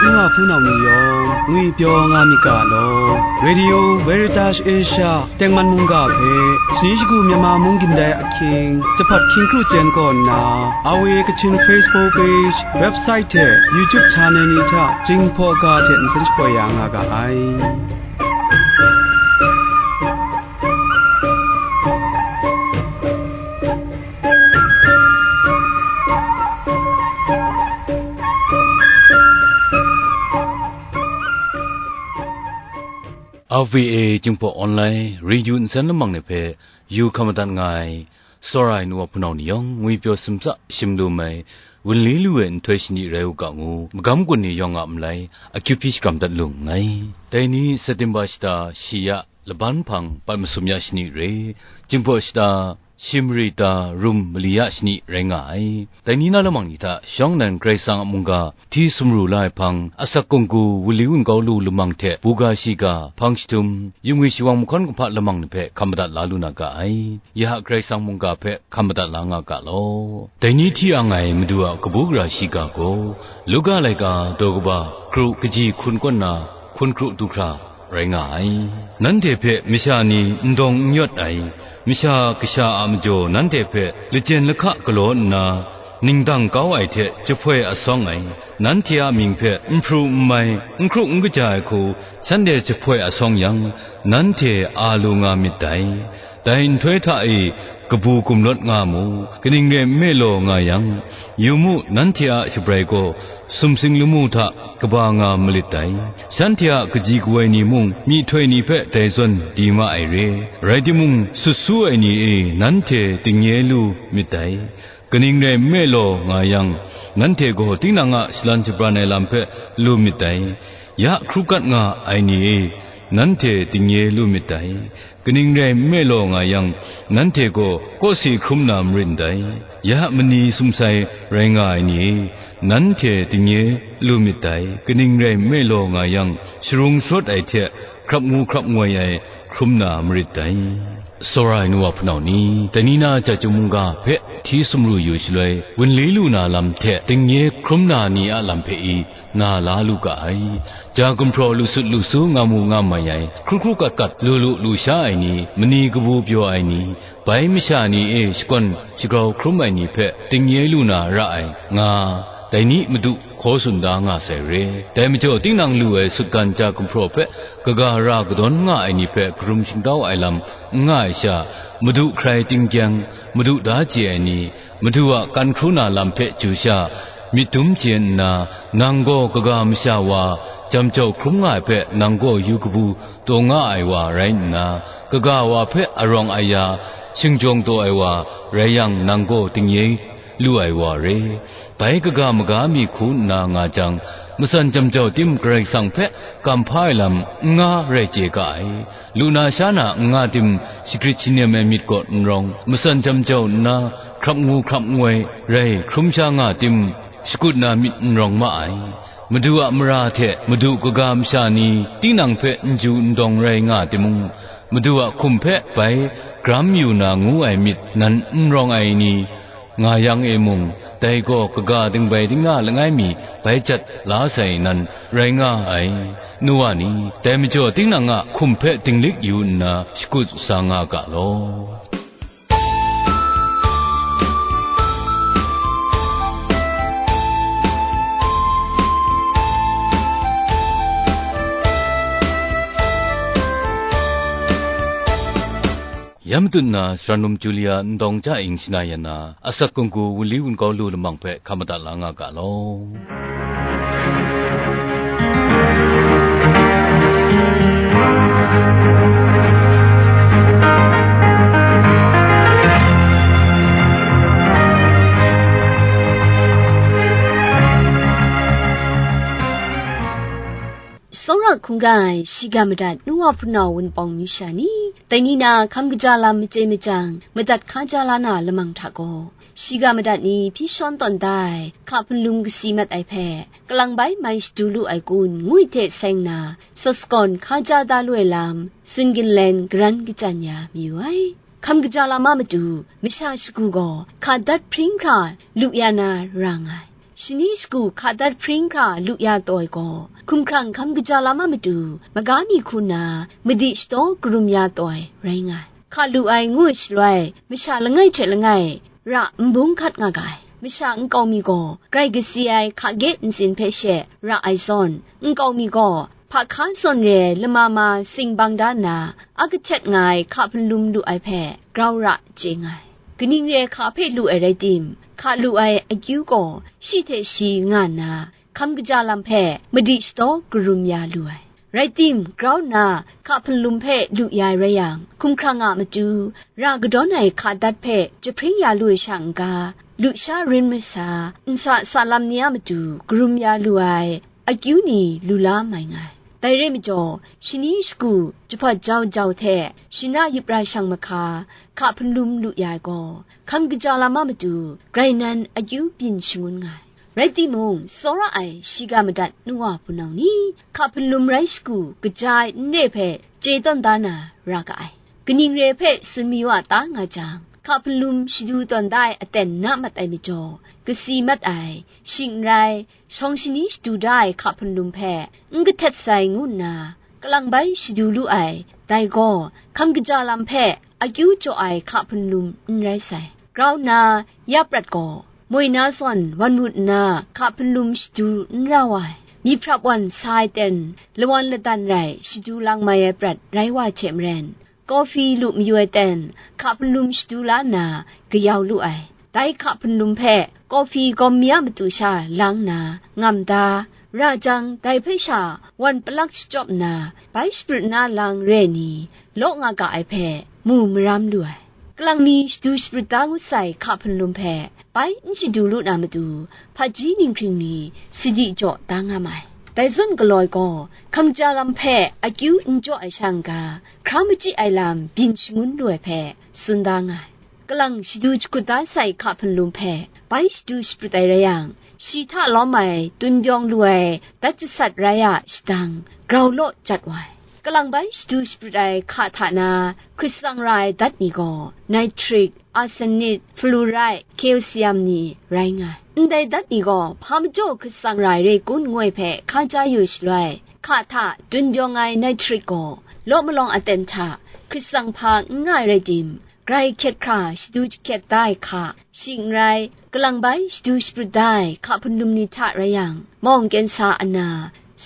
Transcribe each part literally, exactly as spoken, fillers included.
N wa hpunau ni yawng ngwipyaw nga myit ga law, Radio Veritas Asia tengman mungga hpe, shani shagu Myanmar mung gindai ahkying, jahpat hkying kru chyen kaw nna, R V A Kachin Facebook page, website hte YouTube channel ni hta Jinghpaw ga hte nsen shapoi ya nga ga ai. R V A Jinghpaw Online Radio nsen lamang ni hpe yu hkam madat nga ai, tsawra ai nu wa hpunau ni yawng, ngwipyaw simtsa shim lu ai, wunli lu ai nhtoi shani rai u ga ngu, magam gun ni yawng a malai, akyu hpyi shakram dat lu nngai. Dai ni September shata shi ya, laban hpang, pat masum ya shani re, Jinghpaw shata, shi mari ta rum mali ya shani rai nga ai. Dai ni na lamang ni hta shawng nnan Karai Kasang a mungga hti sumru la ai hpang, asak kungku wunli wunkau lu lamang hte buga shiga, hpang jahtum, yungwi shawang mahkawn kumhpa lamang ni hpe hkam madat la lu na ga ai. Ya Karai Kasang mungga hpe hkam madat la nga ga law. Dai ni hti ang ai Madu a kabu gara shiga gaw, Luka laika daw kaba kru kaji hkun kaw nna hkun kru du hkra, rai nga ai. Nanhte hpe masha ni n dawng n yawt ai, masha kasha a majaw nanhte hpe lajyen lahka galaw nna, ningdang kau ai hte jahpoi asawng ai, nanhte a mying hpe n hpru n mai, n hkru n kaja ai hku, shanhte jahpoi asawng yang, nanhte a lu nga myit dai. Dai nhtoi hta e kabu gumlawt nga mu, kaning rai nme law nga yang, yu mu, nanhte a shabrai gaw sumsing lamu hta kaba nga malit dai. Shanhte a kaji kawoi ni mung myihtoi ni hpe dai zawn di ma ai re. Rai timung, sut su ai ni e nanhte dingnye lu myit dai. Kaning rai nme law nga yang, nanhte gaw tinang a shalan shabran ai lam hpe lu myit dai. Ya hkrup kat nga ai ni e, nanhte dingnye lu myit dai. Kaning rai nme law nga yang, nanhte gaw kawsi hkrum na marin dai. Ya mani sumsai rai nga ai ni e, nanhte dingnye lu myit dai. Kaning rai nme law nga yang, sharung sharawt ai hte hkrap ngu hkrap ngoi ai hkrum na marit dai. Tsawra ai nu wa hpunau ni, dai ni na Jahtum mungga hpe hti sumru yu shaloi, wunli lu na lam hte dingnye hkrum na ni a lam hpe i, na la lu ga ai. Ja gumhpraw lu sut lu su nga mu nga mai ai, hkru hkru kat kat lu lu lu sha ai ni, mani kabu pyaw ai ni, bai masha ni e shakawn shagrau hkrum ai ni hpe dingnye lu na ra ai, nga, dai ni Madu hkaw tsun da nga sai re. Dai majaw, tinang lu ai sutgan ja gumhpraw hpe kaga ra kadawn nga ai ni hpe karum shingtau ai lam n nga ai sha, Madu hkrai tingkyang, Madu da chye ai ni, Madu a kan hkru na lam hpe chyu sha, myit dum chye nna, nang gaw kaga masha wa, jam jau hkrum nga ai hpe nang gaw yu kabu taw nga ai wa rai nna, kaga wa hpe arawng aya, shingjawng taw ai wa rai yang, nang gaw dingnye lu ai wa re. Bai kaga maga mi hku nna nga jang, matsan jam jau tim Karai Kasang hpe kam hpa ai lam n nga rai chye ga ai. Lu na sha na n nga tim, shagrit shanem ai myit kaw n rawng, matsan jam jau nna, hkrap ngu hkrap ngoi rai hkrum sha nga tim, shakut na myit n rawng ma ai. Madu a mara hte Madu kaga masha ni tinang hpe n ju n dawng rai nga timung, Madu a hkum hpe bai gram yu na ngu ai myit nan n rawng ai ni, nga yang e mung, dai gaw kaga dingbai dinga langai mi bai jat la sai nan rai nga ai. Nu wa ni, dai majaw tinang a hkum hpe dinglik yu nna shakut sa nga ga law. Ya matut na, Sara Num Julia Ndawng Jahing shana yan na, asak kungku wunli wunkau lu lamang hpe hkam madat la nga ga law. Tsawra hkungga ai shiga madat nu wa hpunau wunpawng ni sha ni, dai ni na hkam kaja lam machye machyang, madat hkaja la na lamang hta gaw, shiga madat ni hpyi shawn tawn da ai, hka hpunlung kasi mat ai hpe, kalang bai mai shadu lu ai kun, ngwi hte seng na, sawsakawn hkaja da lu ai lam, tsun ginlen garan kachyan ya mayu ai. Hkam kaja lam a matu, masha shagu gaw, hka dat hpring hkra lu ya na ra nga ai. Shani shagu hka dat hpring hkra lu ya taw ai gaw, hkumhkrang hkam kaja lam a matu maga mi hku nna madi shadaw karum ya taw ai rai nga ai. Hka lu ai ngu ai shaloi, masha langai hte langai ra n bung hkat nga ga ai. Masha nkau mi gaw grai kasi ai hka gye ntsin hpe she ra ai zawn, nkau mi gaw hpa hka zawn re ai lama ma sing bang da nna, a kahtet nga ai hka hpunlum lu ai hpe grau ra chye nga ai. Kaning re ai hka hpe lu ai rai tim, hka lu ai akyu gaw shi hte shi nga nna, hkam kaja lam hpe madi shadaw karum ya lu ai. Rai tim, grau nna hka hpunlum hpe lu ya ai rai yang, hkumhkrang a matu ra kadawn ai hka dat hpe jahpring ya lu ai sha n-ga, lusha rin masa, nsa sa lam ni a matu karum ya lu ai akyu ni lu la mai nga ai. Dai re majaw, shani shagu jahpawt jau jau hte shana yup ra shang mahka hka hpunlum lu ya ai gaw, hkam kaja lam a matu grai nan akyu byin shangun nga ai. Rai timung, tsawra ai shiga madat nu wa hpunau ni, hka hpunlum rai shagu kaja ai n re hpe chye tawn da na ra ga ai. Kaning re hpe tsun mayu a ta nga jang, hka hpunlum shadu tawn da ai aten na mat ai majaw, kasi mat ai, shing n rai, shawng shani shadu da ai hka hpunlum hpe n kahtet sai ngu nna, kalang bai shadu lu ai, dai gaw hkam kaja lam hpe akyu jaw ai hka hpunlum n rai sai. Grau nna, ya prat gaw, moi na zawn wan mut nna hka hpunlum shadu n ra wa ai, myi hprap wan sa ai ten lawan ladan rai shadu lang mai ai prat rai wa hte maren, kawhfi lu mayu ai ten hka hpunlum shadu la nna kayau lu ai. Dai hka hpunlum hpe kawhfi gawm mi a matu sha lang nna ngam da, ra jang, dai hpe sha wan palak shachyawp nna, bai shaprit na lang re ni law nga ga ai hpe mu maram lu ai. Kalang mi shadu shaprit da ngut sai hka hpunlum hpe bai n shadu lu na matu, hpaji ninghpring ni sadi jaw da nga ma ai. Dai zawn galaw ai gaw, hkam ja lam hpe akyu n jaw ai sha n-ga, hkra machyi ai lam byin shangun lu ai hpe tsun da nga ai. Kalang shadu jahkut da sai hka hpunlum hpe bai shadu shaprit ai rai yang, shi hta lawm ai tun byawng lu ai dat jasat rai a shadang grau law jat wa ai. Kalang bai shadu shaprit ai hka hta na hkrit tsang ra ai dat ni gaw, nitric, arsenic, fluoride, calcium ni rai nga ai. Ndai dat ni gaw hpa majaw hkrit tsang ra ai re kun ngu ai hpe hka ja yu shaloi, hka hta tun byawng ai nitric gaw law malawng aten hta hkrit tsang hpa n nga ai rai tim, grai hkyet hkra shadu jahkyet da ai hka, shing n rai, kalang bai shadu shaprit da ai hka hpunlum ni hta rai yang, mawng kensa ana,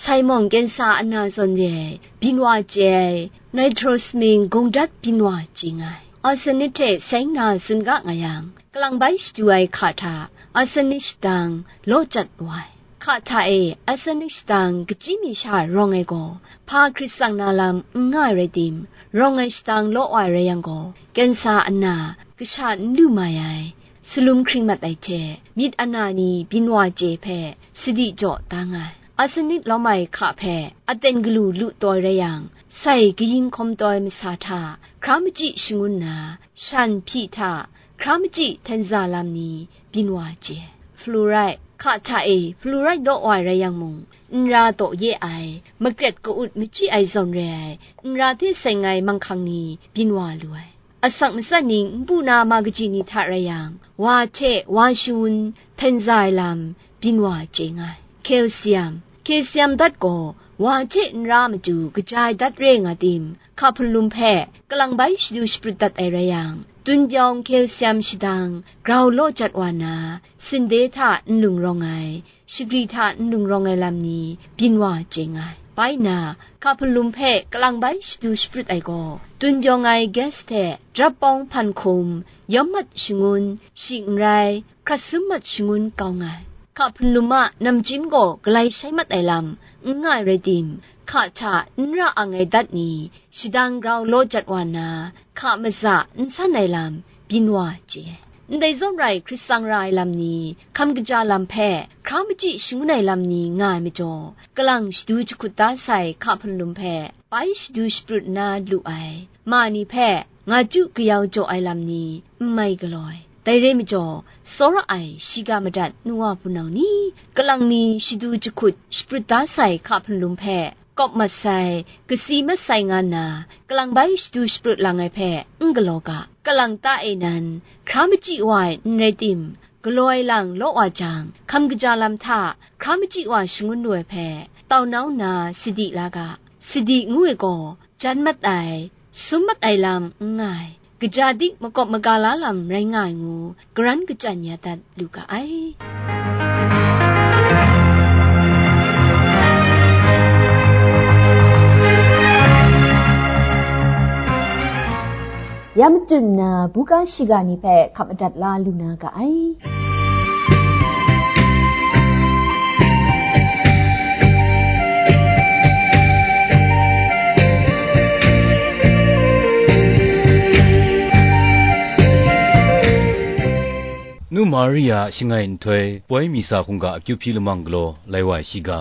sai mawng kensa ana zawn re ai, byin wa chye ai, nitrosamine gungdat byin wa chye nga ai. Arsenic hte seng na tsun ga nga yang, kalang bai shadu ai hka hta arsenic shadang law jat wa ai. Hka hta e arsenic shadang kachyi mi sha rawng ai gaw, hpa hkrit tsang na lam n nga ai rai tim, rawng ai shadang law wa ai rai yang gaw, kensa ana, kasha n lu mai ai, salum hkring mat ai hte myit ana ni byin wa chye hpe sadi jaw da nga ai. Arsenic lawm ai hka hpe aten galu lu taw ai rai yang, sai kayin hkawm taw ai masa hta hkra machyi shangun nna, shan hpyi hta hkra machyi htenza lam ni byin wa chye. Fluoride, hka hta e fluoride law wa ai rai yang mung, nra taw ye ai, makret ka-ut machyi ai zawn re ai, nra hte seng ai manghkang ni byin wa lu ai. Asak matsat ning npu na ma kaji ni hta rai yang, wa hte wa shangun htenza ai lam byin wa chye nga ai. Calcium, calcium dat gaw wa hte nra matu kaja ai dat re nga tim, hka hpunlum hpe kalang bai shadu shaprit dat ai rai yang, tun byawng calcium shadang grau law jat wa na, sinde hta nlung rawng ai, shagri hta nlung rawng ai lam ni byin wa chye nga ai. Bai nna, hka hpunlum hpe kalang bai shadu shaprit ai gaw, tun byawng ai gas hte drap pawng hpan hkum, yawm mat shangun, shing n rai, hkrat sum mat shangun kau nga ai. Hka hpunlum a namchyim gaw galai shai mat ai lam n nga ai rai tim, hka hta n ra ang ai dat ni shadang grau law jat wa nna, hka maza n san ai lam byin wa chye ai. Ndai zawn rai hkrit tsang ra ai lam ni hkam kaja lam hpe hkra machyi shangun ai lam ni nga ai majaw, kalang shadu jahkut da sai hka hpunlum hpe bai shadu shaprit nna lu ai ma ni hpe nga chyu kayau jaw ai lam ni n mai galaw ai. Dai re majaw, tsawra ai shiga madat nu wa hpunau ni, kalang mi shadu jahkut shaprit da sai hka hpunlum hpe kawp mat sai, kasi mat sai nga nna, kalang bai shadu shaprit lang ai hpe n galaw ga. Kalang ta e nan, hkra machyi wa ai n rai tim, galaw ai lang law wa jang, hkam kaja lam hta hkra machyi wa shangun lu ai hpe, tau nau nna sadi la ga. Sadi ngu ai gaw, jan mat ai, sum mat ai lam n nga ai, kaja dik makawp maga la lam rai nga ai ngu, karan kachyan ya dat lu ga ai. Ya matut nna, buga shiga ni hpe hkap madat la lu na ga ai. Nu Maria shangai nhtoi poi misa hkungga akyu hpyi lamang galaw lai wa ai shiga.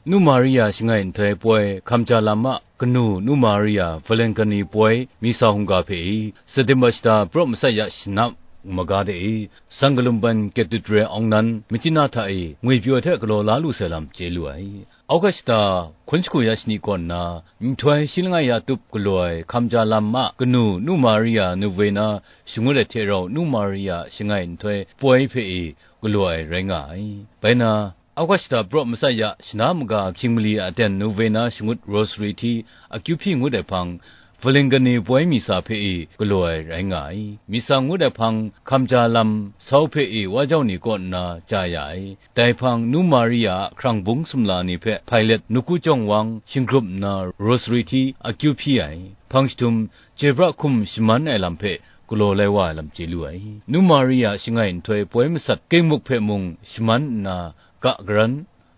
Nu Maria shangai nhtoi poi hkamja lam a kanu Nu Maria Valentine poi misa hkungga hpe i, September shata praw masat ya shanap maga de i, San Galumban Cathedral awng nan, Myitkyina hta i ngwipyaw hte galaw la lu sai lam chye lu ai. Auga shata hkun shagu ya shani kaw nna, nhtoi shi langai ya tup galaw ai hkamja lam a kanu Nu Maria Novena shangut ai hte rau Nu Maria shangai nhtoi poi hpe i galaw ai rai nga ai. Bai na, Auga shata praw masat ya shana maga hkying mali a aten Novena shangut Rosary hti akyu hpyi ngut ai hpang, Valentine poi misa hpe i galaw ai rai nga ai. Misa ngut ai hpang hkamja lam sau hpe i wa jau ni kaw nna ja ya ai. Dai hpang Nu Maria a hkrang bung sumla ni hpe Pilat nawku jawng wang shinggrup nna Rosary hti akyu hpyi ai. Hpang jahtum chyoi pra hkum shaman ai lam hpe galaw lai wa ai lam chye lu ai. Nu Maria shangai nhtoi poi masat kengmuk hpe mung shaman nna ga karan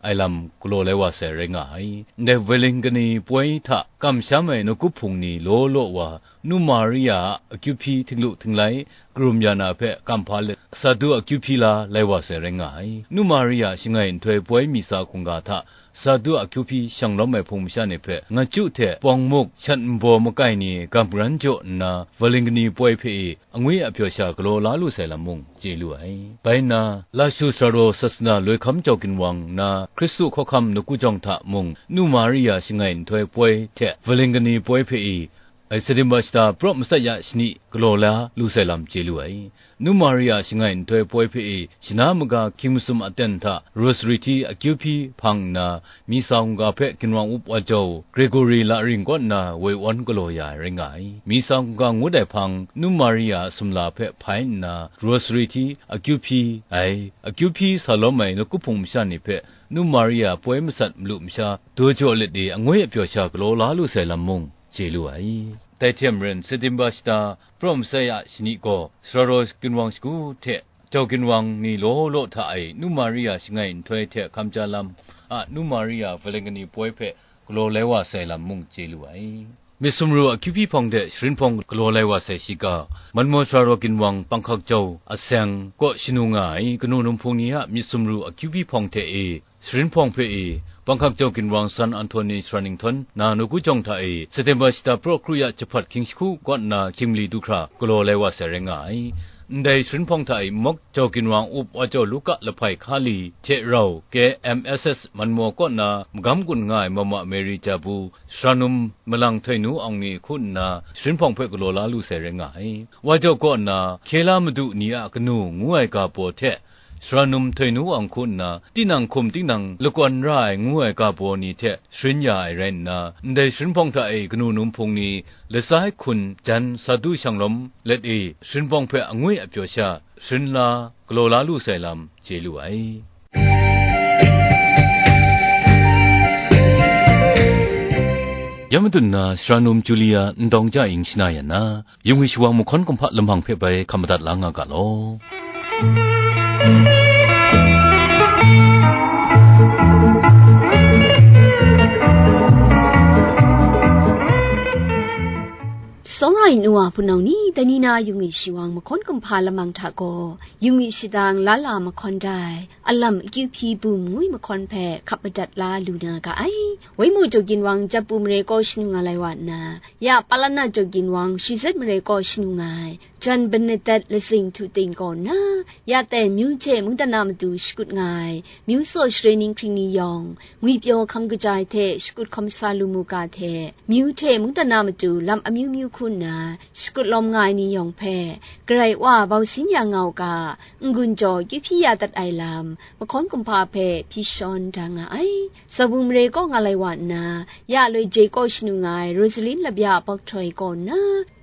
ai lam galaw lai wa sai rai nga ai. Ndai Valentine poi hta kamsham ai nawku hpung ni law law wa Nu Maria a akyu hpyi htinglu htinglai karum ya na hpe kamhpa let, Sadu akyu hpyi la lai wa sai rai nga ai. Nu Maria shangai nhtoi poi misa hkungga hta Sadu akyu hpyi shang lawm ai hpung masha ni hpe, ngachyu hte pawng muk shat nbaw makai ni gam karan jaw nna, Valentine poi hpe i angwi apyaw sha galaw la lu sai lam mung chye lu ai. Bai nna, Lashu sara raw sasana loi hkam jau ginwang nna, Hkristu hkawhkam nawku jawng hta mung, Nu Maria shangai nhtoi poi hte Valentine poi hpe i, ai September shata praw masat ya shani galaw la lu sai lam chye lu ai. Nu Maria shangai nhtoi poi hpe i, shana maga hkying masum aten hta Rosary hti akyu hpyi hpang nna, Misa hkungga hpe ginwang up wa jau Gregory laring kaw nna woi awn galaw ya ai rai nga ai. Misa hkungga ngut ai hpang, Nu Maria a sumla hpe hpai nna, Rosary hti akyu hpyi ai, akyu hpyi sa lawm ai nawku hpung masha ni hpe, Nu Maria poi masat malu masha, daw jaw let e angwi apyaw sha galaw la lu sai lam mung chye lu ai. Dai hte maren, September shata, praw masat ya shani gaw, sara raw ginwang shagu hte jau ginwang ni law law hta e, Nu Maria shangai nhtoi hte hkamja lam a Nu Maria Valentine poi hpe galaw lai wa sai lam mung chye lu ai. Myit sumru akyu hpyi hpawng hte sharin hpawng galaw lai wa sai shiga, Manmaw sara raw ginwang panghkak jau aseng kaw shanu nga ai kanu num hpung ni a myit sumru akyu hpyi hpawng hte e, sharin hpawng hpe e, panghkak jau ginwang San Anthony Sara Ninghtawng na nawku jawng hta e, September shata praw kru ya jahpat hkying shagu kaw nna hkying mali du hkra galaw lai wa sai rai nga ai. Ndai sharin hpawng hta e, mawk jau ginwang up wa jau Luka lahpai hkali hte rau, K M S S Manmaw kaw nna magam gun nga ai Mama Mary Jabu, sara num malang htoi nu awng ni hku nna sharin hpawng hpe galaw la lu sai rai nga ai. Wa jau kaw nna, Hkyela madu ni a kanu ngu ai ga baw hte, sara num htoi nu awng hku nna, tinang hkum tinang lakawn ra ai ngu ai ga baw ni hte sharin ya ai rai nna, ndai sharin hpawng hta e kanu num hpung ni, lasai hkun jan Sadu shang lawm let e, sharin hpawng hpe angwi apyaw sha sharin la galaw la lu sai lam chye lu ai. Ya madun na, sara num Julia ndawng ja ing shana yan na, yung ai shawang mahkawn kumhpa lamang hpe bai hkam madat la nga ga law. Tsawra ai nu wa hpunau ni, dai ni na yung ai shawang mahkawn kumhpa lamang hta gaw, yung ai shadang la la mahkawn dai, alam akyu hpyi bum ngwi mahkawn hpe hkap madat la lu na ga ai. Waimu jau ginwang Japu mare kaw shanu nga lai wa nna, ya Palana jau ginwang Shizet mare kaw shanu nga ai, Jan Bernadette Lazing Htu Ting kaw nna, ya ten myu hte mungdan a matu shakut nga ai, myu tsaw share ninghkring ni yawng, ngwipyaw hkam kaja ai hte shakut hkawm sa lu mu ga hte, myu hte mungdan a matu lam amyu myu hku nna shakut lawm nga ai ni yawng hpe, Karai Wa bausin ya nga u ga, n-gun jaw kyu hpyi ya dat ai lam, mahkawn kumhpa hpe hpyi shawn da nga ai. Tsawbung mare kaw nga lai wa nna, ya loi je kaw shanu nga ai Rosalin Labya Bawk Htoi kaw nna,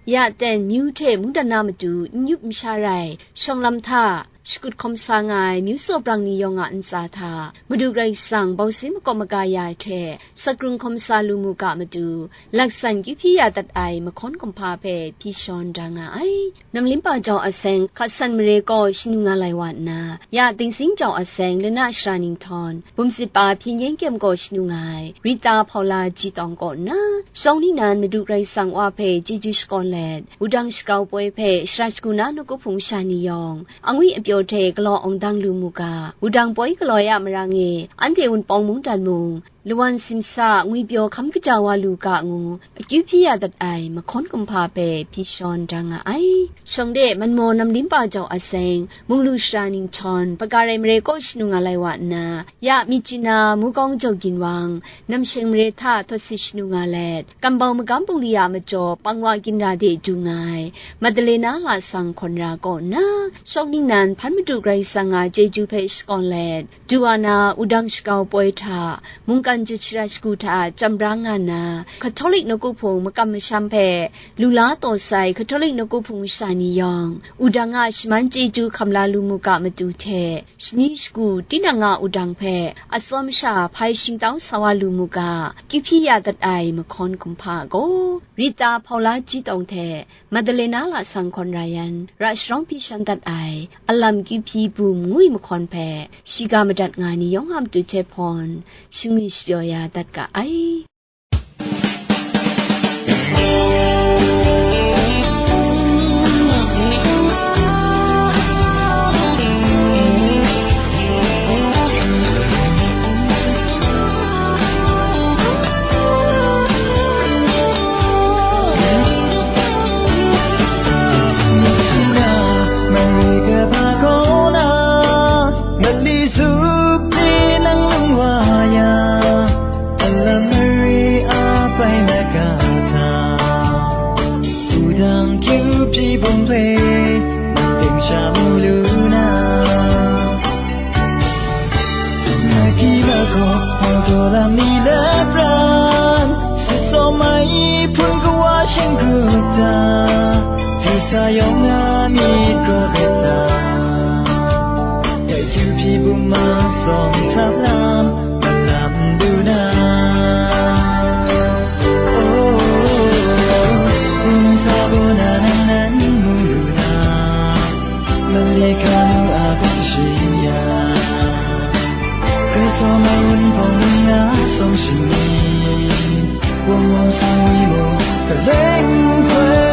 ya ten myu hte mungdan na matu n yup n sha rai, shawng lam hta shakut hkawm sa nga ai myu tsaw brang ni yawng a ntsa hta, Madu Karai Kasang bausin makawp maga ya ai hte, sakrung hkawm sa lu mu ga matu, laksan kyu hpyi ya dat ai mahkawn kumhpa hpe hpyi shawn da nga ai. Namlimpa jau a seng, hka san mare kaw shanu nga lai wa nna, ya Dingsing jau a seng, lana shara ninghtawng, bumsit pa Hpyen Yen Kyem kaw shanu nga ai, Rita Hpaula Ji Tawng kaw nna, shawng ningnan Madu Karai Kasang Wa hpe chyeju shakawn let, wudang shagrau poi hpe shara shagu na nawku hpung masha ni yawng, angwi apyaw hte galaw awng dang lu mu ga, wudang poi galaw ai a marang e, anhte Wunpawng mungdan mung, lawan simsa ngwipyaw hkam kaja wa lu ga ngu, akyu hpyi ya dat ai mahkawn kumhpa hpe hpyi shawn da nga ai. Shawng de, Manmaw Namlimpa jau a seng, munglu shara ninghtawng, Pagarai mare kaw shanu nga lai wa nna, ya Myitkyina Mukawng Jaw Ginwang, Namsheng mare hta htawt sit shanu nga let, Kambau Magam Bungli a majaw Pangwa Ginra de du nga ai, Madalena Lasang Hkawn Ra kaw nna, shawng ningnan hpan Madu Karai Kasang a chyeju hpe shakawn let, du wa na wudang shagrau poi hta, mungkan jut sharat shagu hta a chyam bra nga nna, Catholic nawku hpung makam masham hpe lu la taw sai Catholic nawku hpung masha ni yawng, wudang a shaman chyeju hkam la lu mu ga matu hte, shani shagu tinang a wudang hpe atsawm sha hpai shingtau sa wa lu mu ga, kyu hpyi ya dat ai mahkawn kumhpa gaw, Rita Hpaula Ji Tawng hte, Madalena Lasang Hkawn Ra yan, ra sharawng hpyi shawn dat ai, alam kyu hpyi bum ngwi mahkawn hpe, shiga madat nga ni yawng a matu hte hpawn, shingwi shapyaw ya dat ga ai. Mali zup de nang lung wa ya, alam mari a bai na ga ta, udang kyu pyi bum ple, nang ting sha mu lu na. Nagi lako, mawdaw lam ni lapran, sitsaw mai hpun kawa shing grup ta, hpyi sa yawng a myit graw ret ta, dai kyu hpyi bum ma sawng htap lam, malam lu na. Oh, hpun sa baw na nang nan mu lu na. Mali hkanu a hpung shing ya, Hkristu mai Wunpawng nga sawng shing ni, wang wang sa ngwi mu, kaleng hkoi.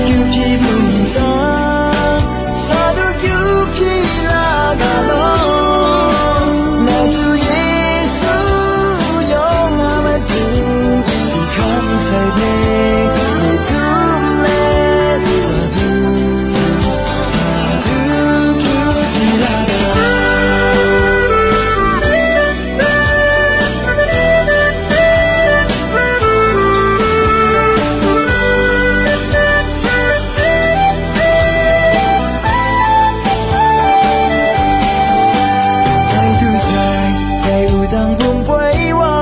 Kyu hpyi bum sa, sa du kyu hpyi la ga law, na du Yesu yawng a matu. Dai du sai, dai wudang bum poi wa,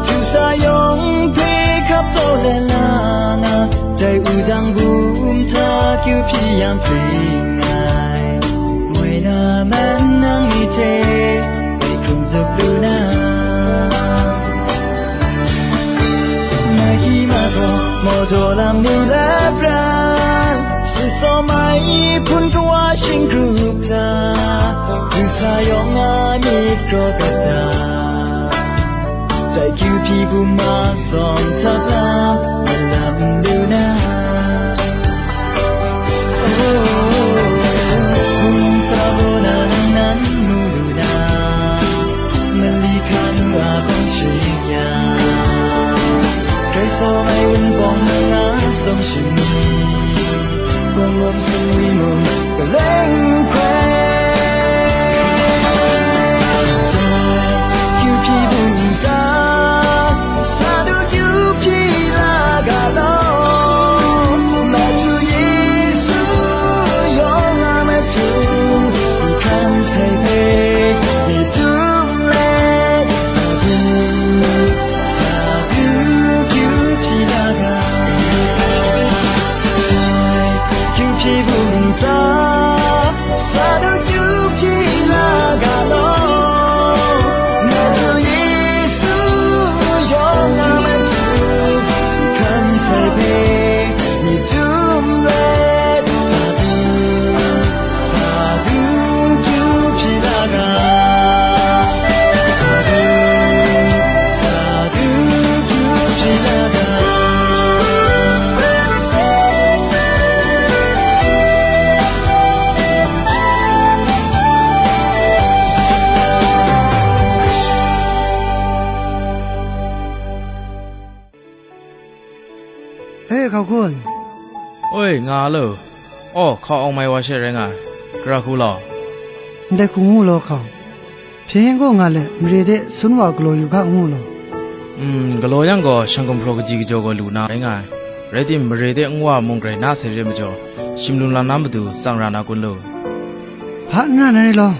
du sa yawng hpe hkap taw let la nga, dai wudang bum hta kyu hpyi yang pring ai, moi na man nang ni hte, dai hkrung zup lu na. Nagi ma gaw, mawdaw lam ni lapran, sitsaw mai hpun kawa shing grup ta, du sa yawng a myit graw gat ta, dai kyu hpyi bum ma sawng htap lam, malam lu na. Oh, hpung sa baw na nang nan mu lu na, mali hkanu a hpung shing ya, Hkristu Sawm ai wunpawng manga sawm shani, wunpawng sumwi mung kaleng hkrai. Kyu hpyi bung ntsa, sa du kyu hpyi la ga law, Madu Yesu yawng a matu, hkan sai hpe myit dum let, sa du. E, hkau hkun. Oi, nga lo. Aw, hkau awng mai wa she rai nga ai. Gara hku law. Ndai hku ngu law hkau. Hpyen gaw nga let, mare de sun wa galaw yu ga ngu law. Mm, galaw yang gaw, shang gumhpraw kaji kajaw gaw lu na rai nga ai. Rai tim, mare de nwa mung grai na sai re majaw, shim lung lang na matu tsang ra na kun lu. Hpa n ra na re law.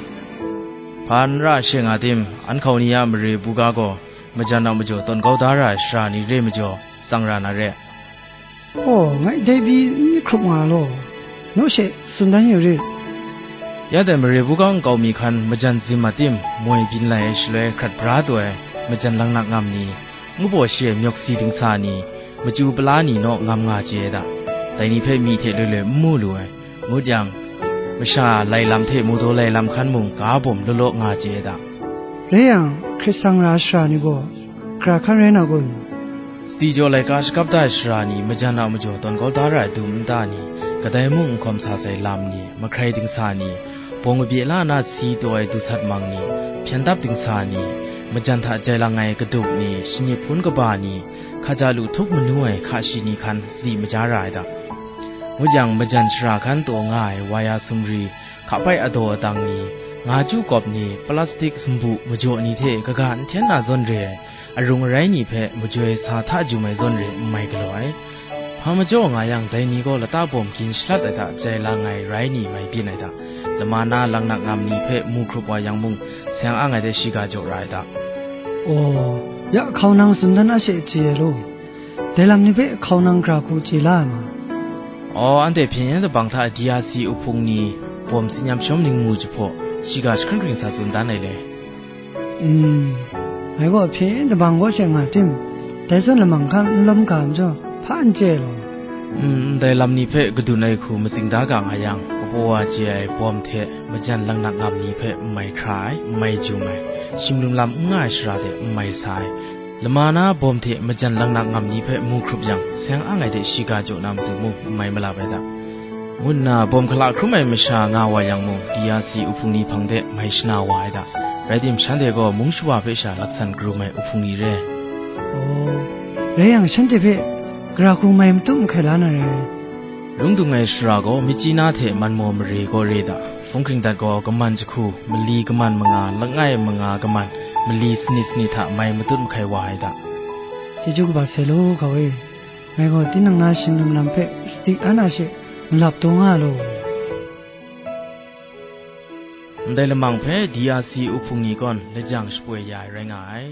Hpa n ra she nga tim, an hkau ni a mare buga gaw, majan a majaw tawn kau da ra ai sara ni re majaw, tsang ra na re. Aw, ngai dai pyi n hkrup nga law, naw she tsun dan yu rit. Ya dai mare buga nkau mi hkan majan zim a tim moi byin lai ai shaloi hkrat bra taw ai majan langnak ngam ni, ngu baw shi ai myawk si dingsa ni, machyu pala ni naw ngam nga chye ai da. Dai ni hpe myi hte loi loi n mu lu ai. Ngut yang, masha lai lam hte modaw lai lam hkan mung ga bawm law law nga chye ai da. Rai yang, hkrit sang ra ai sara ni gaw, gara hkan rai na kun? Sadi jaw laika shakap da ai sara ni, majan a majaw tawn kau da ra ai dum nta ni, kadai mung n hkawm sa sai lam ni, mahkrai dingsa ni, bawng kabye la na si taw ai dusat mang ni, hpyen dap dingsa ni, majan hta jai lang ai kadup ni, shanip hpun kaba ni, hkaja lu htup manu ai hka shi ni hkan sadi maja ra ai da. Ngut yang, majan shara hkan taw nga ai waya sumri, hkapai adaw adang ni, nga chyu kawp ni, plastik sumbu majaw ni hte kaga n hten na zawn re ai, arung arai ni hpe majoi sa hta jum ai zawn re n mai galaw ai. Hpa majaw nga yang, dai ni gaw lata bawm gin shalat ai hta jai lang ai rai ni mai byin ai hta, lama na langnak ngam ni hpe mu hkrup wa yang mung, seng ang ai de shiga jaw ra ai hta. Aw, ya hkau nang tsun dan a she chye ai law. Dai lam ni hpe hkau nang gara hku chye la ai ma? Aw, anhte hpyen yen dabang hta D R C uhpung ni, bawm tsin yam shawm ningmu jahpaw, shiga jahkring hkring sa tsun dan ai le. Mm, ngai gaw hpyen yen dabang kaw she nga tim, dai zawn lamang hkan n lawm ga majaw, hpa n chye law. Mm, ndai lam ni hpe kadun ai hku matsing da ga nga yang, kabaw wa chye ai bawm hte majan langnak ngam ni hpe n mai hkra ai, n mai jum ai, shim lum lam n nga ai shara de n mai sa ai, lama na bawm hte majan langnak ngam ni hpe mu hkrup yang, seng ang ai de shiga jaw na matu mung n mai malap ai da. Ngu nna bawm hkala hkrum ai masha nga wa yang mung, D R C uhpung ni hpang de mai shana wa ai da. Rai tim, shanhte gaw mung shawa hpe sha laksan karum ai uhpung ni re. Aw, rai yang, shanhte hpe gara hku mai matut mahkai la na re. Lung dung ai shara gaw, myit chyi na hte man maw mare gaw re da. Hpung hkring dat gaw, kaman jahku, mali kaman manga, langai manga kaman, mali sanit sanit hta mai matut mahkai wa ai da. Chyeju kaba sai law, hkau e. Ngai gaw tinang na shing lam lam hpe sadi an a she malap taw nga law. Ndai lamang hpe D R C uhpung ni kawn lajang shapoi ya ai rai nga ai.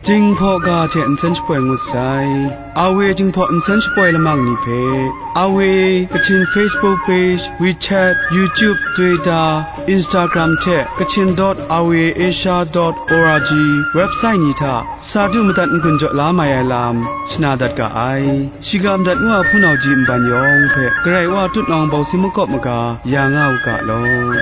Jinghpaw ga hte nsen shapoi ngut sai. A W Jinghpaw nsen shapoi lamang ni hpe, A W Kachin Facebook page, WeChat, YouTube, Twitter, Instagram hte Kachin dot R V A Asia dot O R G website ni hta sa du madat n-gun jaw la mai ai lam shana dat ga ai. Shiga madat ngu a hpunau ji nban yawng hpe Karai Wa tutnawng bawsi makawp maga ya nga u ga law.